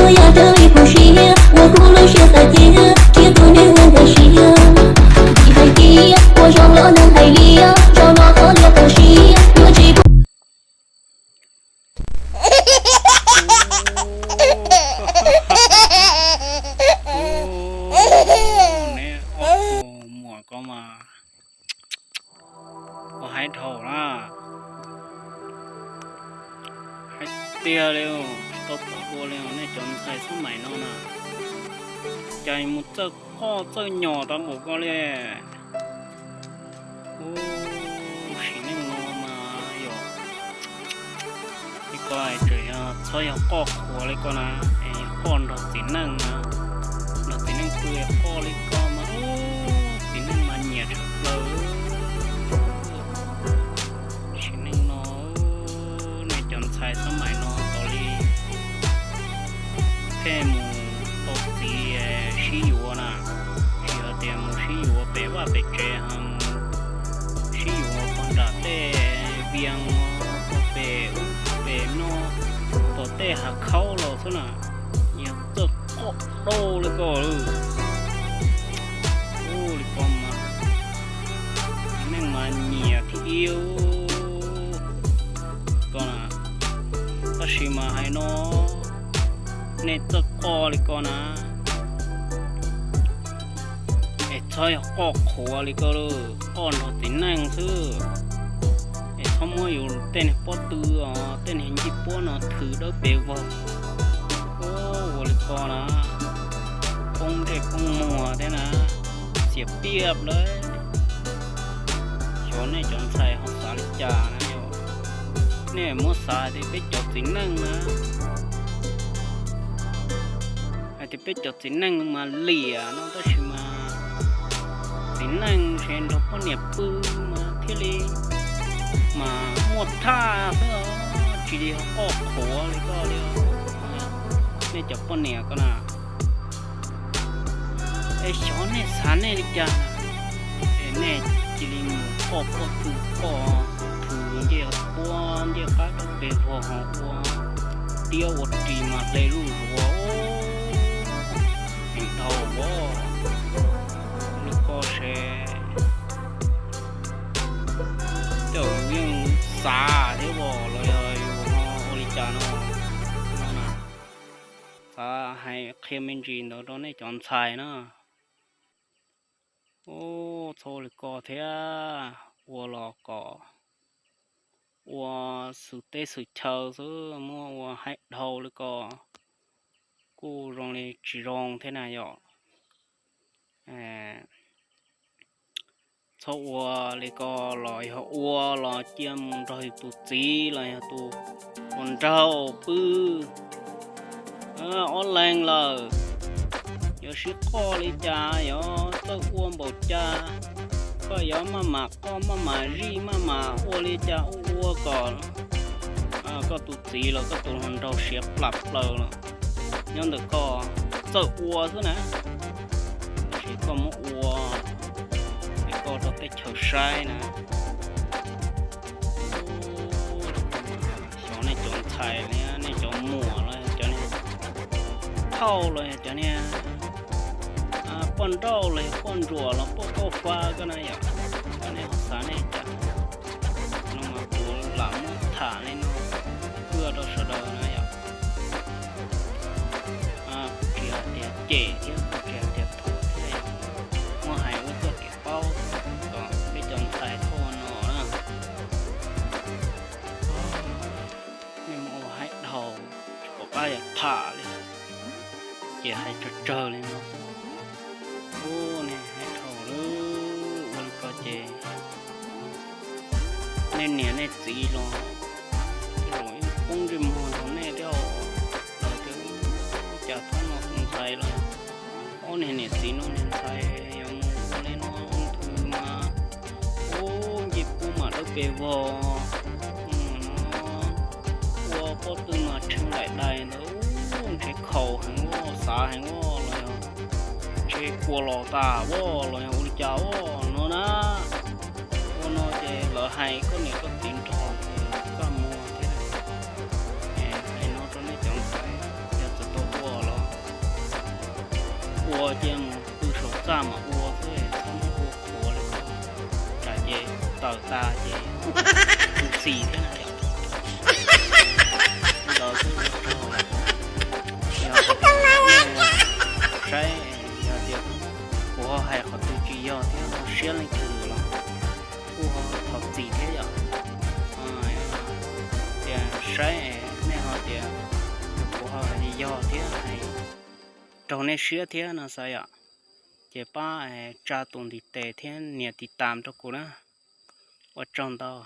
Yog raws li kuv siab, ua kuv lub siab xav tias, thiab kuv nws ua nkag siab. Vim hais tias, ua zoo los neeg hais tias, zoo no thov liam tau siab, yuav tsis pub. Neb ob tug muam ko mas ua haib dhau na. Haib tiag li, tsis tau pom dua li os nej cov ntxhais xab maim no na. Cas mus txawj qoj txawj nyom tau npaum ko li. Ub, sim neej no mas yog li ko tseem yog txhob yog qoj qhuav li ko na, es qoj nrog txiv neej na, nrog txiv neej pw qoj li ko mas, ub, txiv neej mas nyiam tshaj plaws. Sim neej no, nej cov ntxhais xab maim no tau li pheej mus tau txiv sib yuav na, tsis yog tias mus sib yuav pem vaj pem tsev, ho mus sib yuav pog nram tej vias, pog pem ub pem no, tom tej hav khaub los xwb na, yog txawj qoj dhau li ko. Ub, li ko mas txiv neej mas nyiam thiab iab ko na. Tab sis mas hais no, nej txawj qoj li ko na, es txhob yog qoj qhuav li ko, qoj nrog txiv neej xwb. Es txhob muab yus tej niag pob tw os, tej niag ncej puab no thws dawb pes vog. Ub, ua li ko na, poob ntsej poob muag thiab na, xiam piaj lawm. Xyov nej cov ntxhais ho xav li cas na yom. Nej muab xav tias peb cov txiv neej na, hais tias peb cov txiv neej mas liam no, tab sis mas txiv neej nrog poj niam pw mas thiaj li mas muaj thaj xwb, tsis li qoj qhuav li ko li. Nej cov poj niam ko na, es xyov nej xav nej li cas, es nej cia li mus qoj poj tw, qoj thws ncej puab ncej qab dawb pes vog ho ua tiab ua ris mas hle zuj zus, heev dhau os. Li ko ces tej zaum yus yeej xav thiab os, los yog yus ho ua li cas no, no na. Xav hais qhia me ntsis ntawd rau nej cov ntxhais na. Ub, txhob ua li ko thiab, ua los kom ua xwm teb xwm chaw xwb, muab ua haib dhau li ko kuj zoo li tsis zoo thiab na yom. Txhob ua li ko, los yog ua los cia mus nrog yus tus txiv los yog tus hluas nraug pw ob leeg lawm, yuav sib qoj li cas, yuav txawj ua npaum cas, koj yuav maj mam qoj maj mam zij maj mam ua li cas ua ua kom koj tus txiv los koj tus hluas nraug siav plam plaws los nyob ntawm koj txawj ua xwb na, tab sis koj muab ua es koj rau teb chaws saib na. Xyov nej cov ntxhais li, nej cov muam los cov niag thauj los cov niag poj nrauj los poj ntsuam los poj kauj fa ko na yom, cov nej ho xav nej cas no mas kuv lam muab tham li no tuaj rau sawv daws na yom. Kuv tsis hais tias cem thiab kuv tsis hais tias thuam thiab, muab hais ua txoj kev paub kom peb cov ntxhais txhob ua no na. Nej muab ua haib dhau, tsis pom qab yuav tham li, ces hais tsawg tsawg li no. Ub, nej haib dhau lawm, ua li ko ces nej niam nej txiv los tej zaum yeej poob ntsej muag rau nej thiab os. Lawv tias cas thaum no tus ntxhais los ob niag niam txiv no niag ntxhais yuav mus ua li no ua nthwv mas ub ncej puab mas dawb pes vog, ua pob tw mas tshee daim dais ntawd, ntshe khaus heev ua xav heev ua los yog ntshe kua los tas ua los yog ua li cas ua no na. Ua no ces lawv hais koj niam koj txiv nrog ces koj muag thiab. Hais no rau nej cov ntxhais, yog txawm tau ua Ua cia mus pw saum txaj mas ua xwb, txhob muab ua qhuav li, tsam ces tawm tas ces kuv txim thiab na yom. Li ntawd xwb, yog saib, yog tias kuv ho hais qhov twg tsis yog thiab ho siab leej twg los kuj ho thov txim thiab yom. Tias saib nej ho tias kuv ho yog thiab hais raug nej siab thiab no xav yom, ces pab tsa tus ntiv tes thiab nias tiv tam rau kuv na. Ua tsaug ntau.